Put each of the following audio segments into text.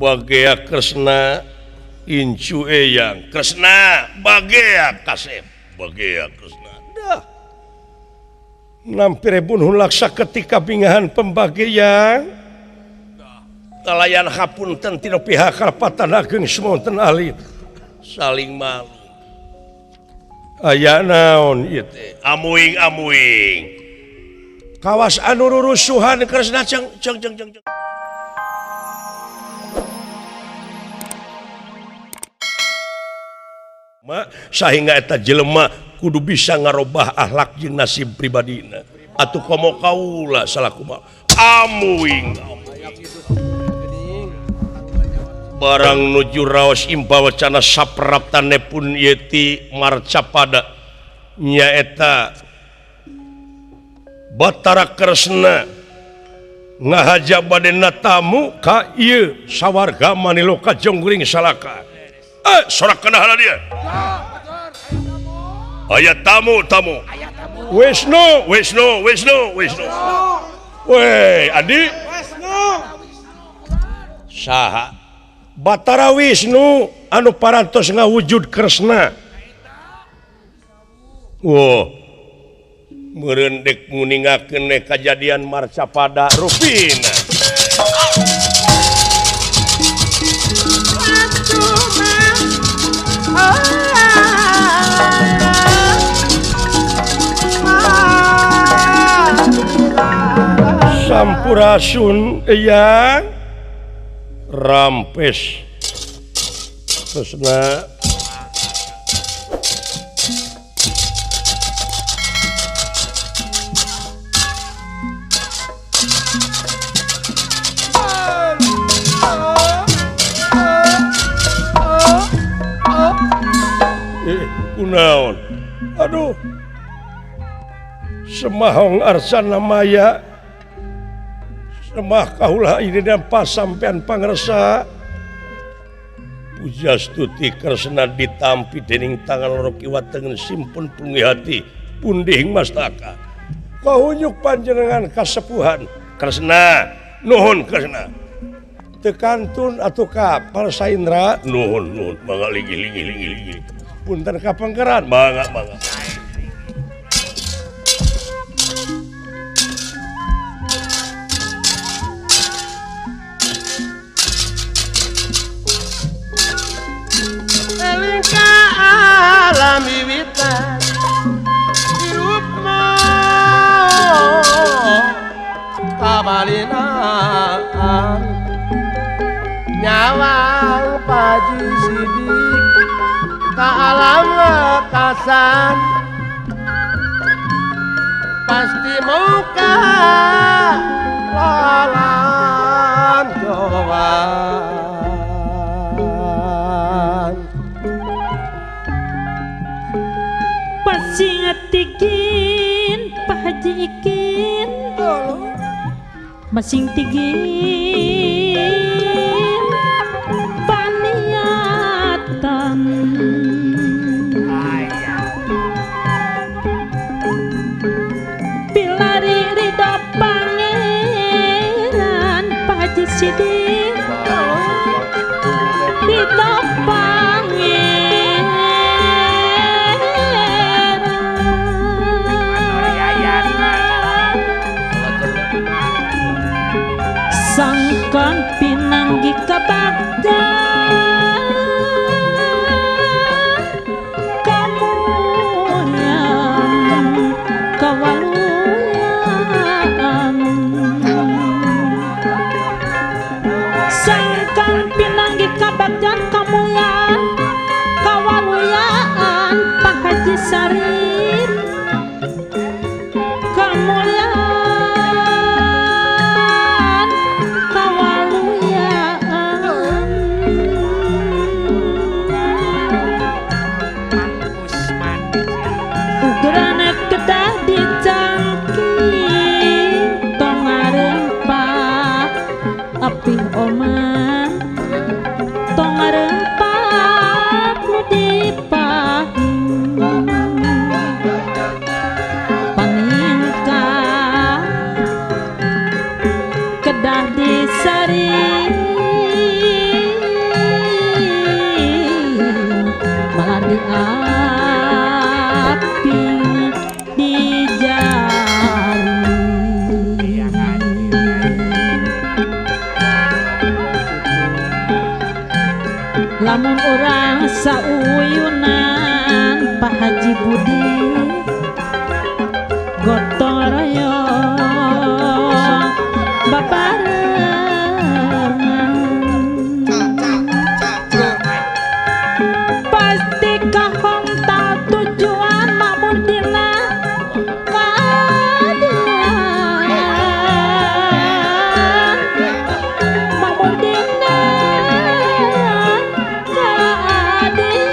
Bagea Kresna incu eyang Kresna bagea kasep bagea Kresna dah nampire bunuh laksa ketika bingahan pembagian kalayan hapunten tina pihak karapatan ageng semonten alit saling malu aya naon ieu teh amuing amuing kawas anu rurusuhan Kresna ceng ceng ceng ceng. Sehingga eta jelema kudu bisa ngarobah akhlak jeung nasib pribadina atuh komo kaula salaku mah amuing barang nuju raos impa wacana sapraptane pun yeti marcapada nyaeta Batara Kresna ngahaja badena tamu ka ieu sawarga Maniloka Jonggring Salaka. Sorak kena hala dia. Aya tamu tamu. Wisnu Wisnu Wisnu Wisnu. Weh Adi. Wisnu. Saha? Batara Wisnu anu parantos ngawujud Kresna. Wah. Meureun dek nguningakeun kajadian marcapada rupina. Sampurasun eyang rampes Kresna kunaon aduh semahong arsana maya semah kaulah ini dan pas sampean pangresa Pujastuti Kresna ditampi dening tangan loro kiwa tengen simpun pungi hati punding mastaka kahunyuk panjenengan kasepuhan Kresna nuhun Kresna tekantun atuh ka Parsaindra nuhun nuhun mangga linggih linggih linggih linggih punten ka pangkeran mangga mangga. Alam wiwitan hirup mah kabalinaan nyawang Paji Sidik ka alam lekasan pasti muka lalan doan. Pasing tigin Pak Haji Ikin masing tigin paniatan pilari ridho pangeran Pak Haji Sidik ridho pangeran sang Lamun urang sauyunan Pak Haji Budi gotong royong babarengan pasti kahontal tujuan makmur dina keadilan makmur dina keadilan.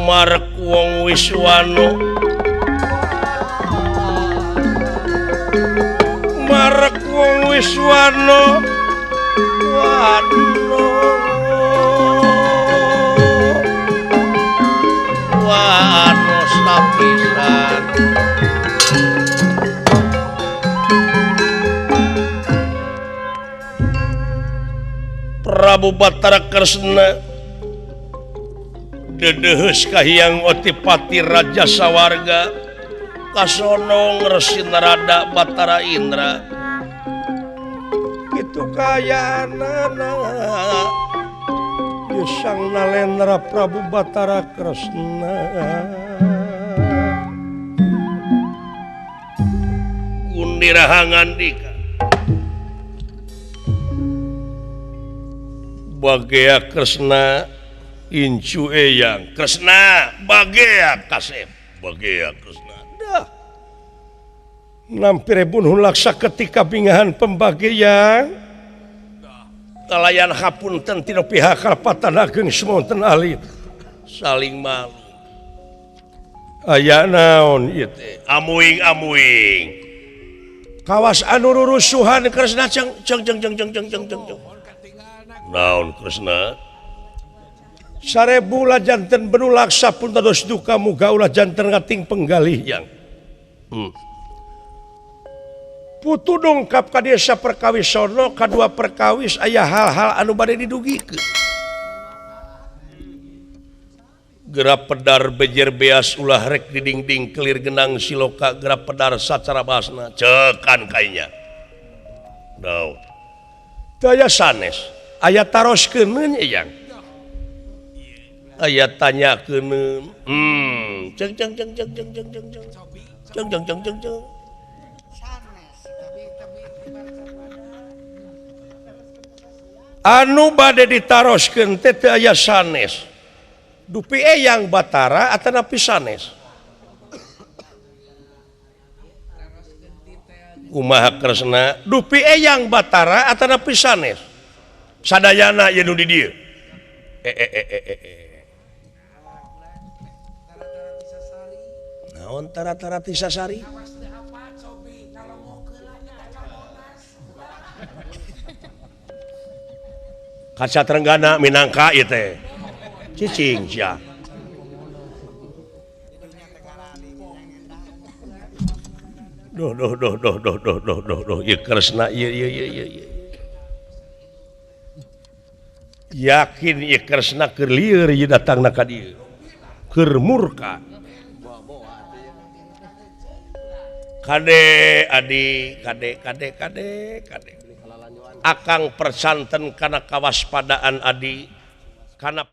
Marek wong Wiswano, marek wong Wiswano, wano, wano sapisan. Prabu Batara Kresna dedeheus kahiyang Otipati Raja Sawarga kasonong Resi Narada Batara Indra kitu kayaanana ieu Sang Nalendra Prabu Batara Kresna Gundiraha ngandika bagea Kresna incu eyang Kresna bagea kasep bagea Kresna dah nampire bunuh laksa ketika bingahan pembagian kalayan hapunten tina pihak karapatan ageng semonten alit saling malu aya naon ieu teh amuing amuing kawas anu rurusuhan Kresna ceng ceng ceng ceng ceng ceng ceng ceng naon Kresna sarebu ulah janten benu laksa pun dados duka muga ulah janten ngating penggalih yang Putu dongkap ka desa perkawis sono kadua perkawis aya hal-hal anu bade didugikeun Gerap pedar bejer beas ulah rek didingding kelir genang siloka gerap pedar sacara basna cekan kainya daun teu aya sanes aya taroskeun yang aya tanya keuneun ceng ceng ceng ceng ceng ceng ceng ceng ceng ceng ceng ceng ceng anu bade ditaroskeun teh teu aya sanes dupi eyang Batara atanapi sanes kumaha Kresna dupi eyang Batara atanapi sanes sadayana ieu nu di dieu naon tara-tara tisasari kaca Trenggana minangka ieu teh cicing sia duh duh duh duh duh duh duh duh duh ieu Kresna ieu ieu ieu ieu yakin ieu Kresna keur lieur ieu datangna ka dieu keur murka kade adi kade kade kade kade akang persanten kana kawaspadaan adi kana